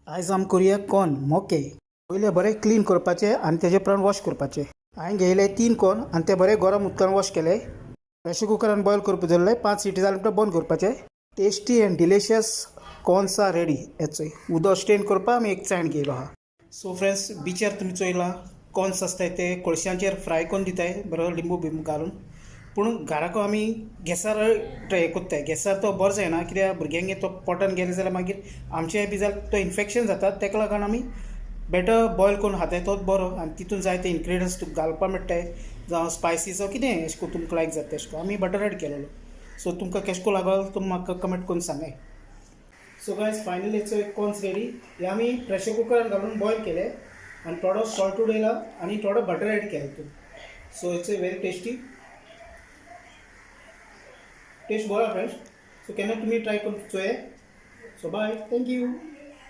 आयज आमी करुया कॉर्न मोके. पयले बरें क्लीन करपाचे आनी तेजे उपरांत वॉश करपाचे. हांवें घेयले 3 कॉर्न आनी ते बरे गरम उदकान वॉश केले. प्रेशर कुकरान बॉयल करपा दवरले. 5 सिटी जाले म्हणटकच बंद करपाचे. Tasty and delicious corns are ready. हेचोय उदक स्ट्रेन करपाक आमी एक चायण घेयलो आहा. सो फ्रेंड्स, बिचार तुमी चोयला कॉर्न्स आसताय ते कोळशांचेर फ्राय करून दिताय बरो लिंबू बिंबू घालून. पूण घराको आमी गॅसार ट्राय करताय. गॅसार तो बरो जायना, कित्याक भुरग्यांक तो पोटान गेले जाल्यार मागीर आमचेय बी जाल्यार तो इन्फेक्शन जाता. ताका लागून आमी बेटर बॉयल करून खाताय, तोच बरो. आनी तितून जाय ते इन्ग्रिडियंट्स तुका घालपाक मेळटाय, जावं स्पायसी जावं कितें अशें करून तुमकां लायक जाता तेशें करून आमी बटर एड केलेलो. सो तुमकां केशें करून लागलो तुमी म्हाका कमेंट करून सांगाय. सो गायज, फायनली एक कॉर्न्स रेडी. हे आमी प्रेशर कुकरान घालून बॉयल केले आनी थोडो सॉल्ट उडयला आनी थोडो बटर एड केला तितून. So it's a very tasty taste. बरो फ्रेंड्स. सो केन्ना तुमी ट्राय करून चोया. So bye, thank you.